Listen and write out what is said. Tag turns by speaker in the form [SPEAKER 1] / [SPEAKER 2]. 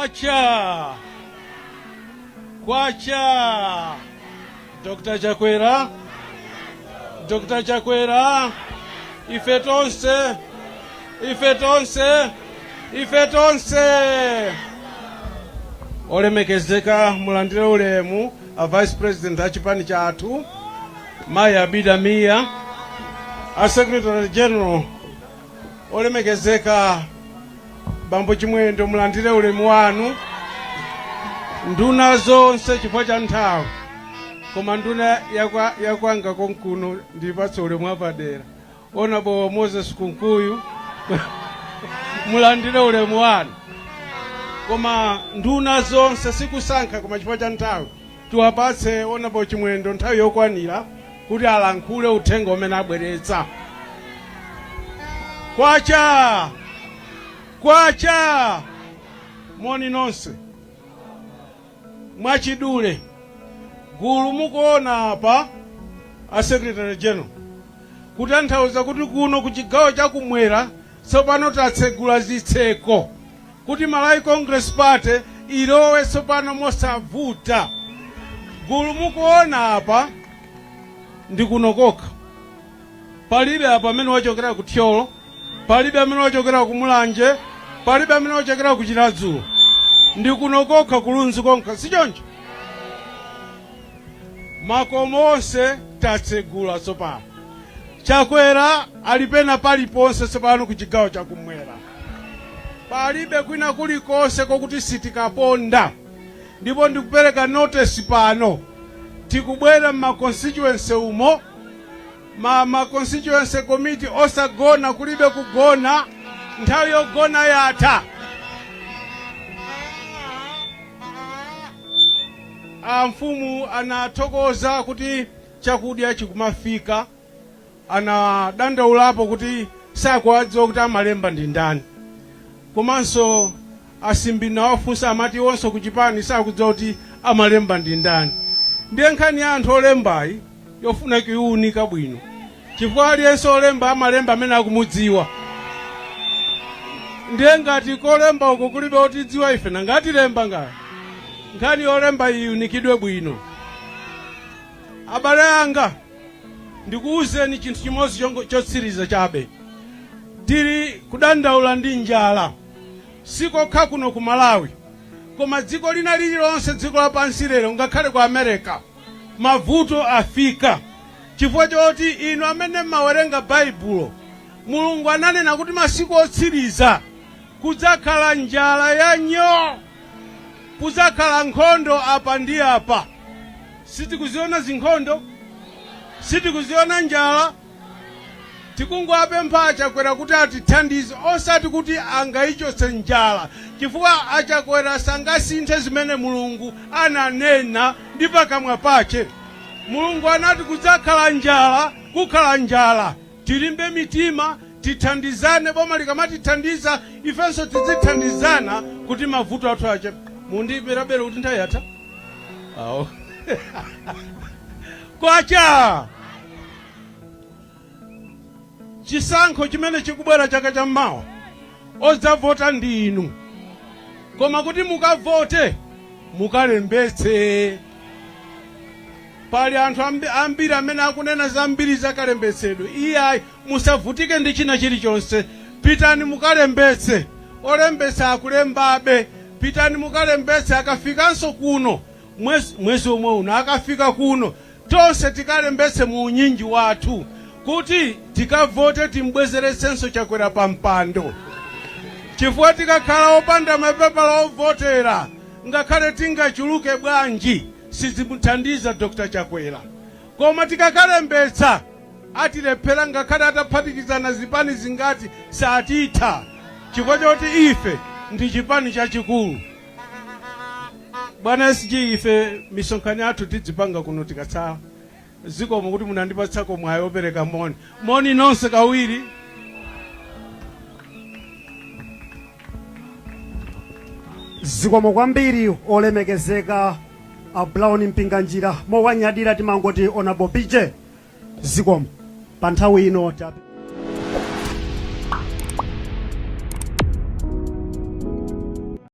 [SPEAKER 1] Kwacha! Kwacha! Dr. Chakwera, Dr. Chakwera, ife tonse, ife tonse, ife tonse. Olemekezeka, mulandire ulemu a Vice President a chipani chathu, Mayi Abida Mia, a Secretary General, olemekezeka Bambo Chimwendo, mulandire ulemu wanu, nduna zonse chifukwa cha nthawi, koma nduna yakwanga konkuno ndipatse ulemu wapadera, Honorable Moses Kunkuyu, mulandire ulemu wanu. Koma nduna zonse sikusankha, koma chifukwa cha nthawi tiwapatse Honorable Chimwendo nthawi yokwanira kuti alankhule uthenga umene abweretsa. Kwacha! Kwacha! Moni nonse. Mwachidule, gulu mukuona apa a Secretary General, kutanthauza kuti kuno ku chigawo chakumwera tsopano tatsegula zitseko kuti Malawi Congress Party ilowe tsopano mosavuta. Gulu mukuona apa ndi kuno kokha. Palibe apa amene wachokera ku Thyolo, palibe amene wachokera ku Mulanje, palibe amene wachokera ku Chiradzulu. Ndi kuno kokha, ku Lunzu kokha, si choncho? Makomo onse tatsegula tsopano. Chakwera ali pena paliponse tsopano ku chigawo chakumwera. Palibe kwina kulikonse kokuti sitikaponda. Ndipo ndikupereka notice pano, tikubwera m'ma constituency umo, ma constituency committee osagona, kulibe kugona, nthawi yogona yatha. A mfumu anathokoza kuti chakudya chikumafika, anadandaulapo kuti sakuwadziwa kuti amalemba ndi ndani, komanso asimbi nawafunsa amati iwonso kuchipani sakudziwa kuti amalemba ndi ndani. Ndiye nkhani ya anthu olembayi yofuna kuiunika bwino, chifukwa aliyense olemba amalemba amene akumudziwa. Ndiye ngati kolemba uko kulibe otidziwa ife, nanga atilemba ngati? Nkhani yolemba iunikidwe bwino. Abale anga, ndikuwuzeni chinthu chimodzi chotsiriza chabe. Tili kudandaula ndi njala, sikokha kuno ku Malawi, koma dziko lina lililonse, dziko lapansi lero, ngakhale ku America mavuto afika chifukwa choti inu amene mmawerenga Baibulo, Mulungu ananena kuti masiku otsiriza kudzakhala njala ya nyoo, kudzakhala nkhondo apa ndi apa. Sitikuziona zinkhondo, sitikuziona njala. Tikungowapempha aChakwera kuti atithandize, osati kuti angayichotse njala, chifukwa aChakwera sangasinthe zimene Mulungu ananena ndi pakamwa pache. Mulungu anati kudzakhala njala, kukhala njala. Tilimbe mitima, tithandizane, boma likamatithandiza ifenso tidzithandizana kuti mavuto athu achepe. Mundiberabere kuti nthawi yatha? Awo. Kwacha! Chisankho chimene chikubwera chaka cha mmawa, odzavota ndi inu, koma kuti mukavote mukalembetse. Pali anthu ambiri amene akunena zambiri za kalembetsedwe. Iyayi, musavutike ndi china chilichonse, pitani mukalembetse. Olembetsa akulembabe, pitani mukalembetse. Akafikanso kuno mwezi omwe uno, akafika kuno tonse tikalembetse mu unyinji wathu kuti tikavote, timbwezeretsenso Chakwera pa mpando, chifukwa tikakhala opanda mapepala ovotera, ngakhale tingachuluke bwanji, sizimuthandiza Dr. Chakwera. Koma tikakalembetsa atilephera, ngakhale ataphatikizana zipani zingati satitha, chifukwa choti ife ndi chipani chachikulu. Bwana SG, ife misonkhano yathu tidzipanga kuno tikatsala. Zikomo kuti munandipatsako mwayi opereka moni. Moni nonse kawiri.
[SPEAKER 2] Zikomo kwambiri olemekezeka a Brown Mpinganjira, mowanyadira timangoti Honorable BJ. Zikomo pa nthawi ino.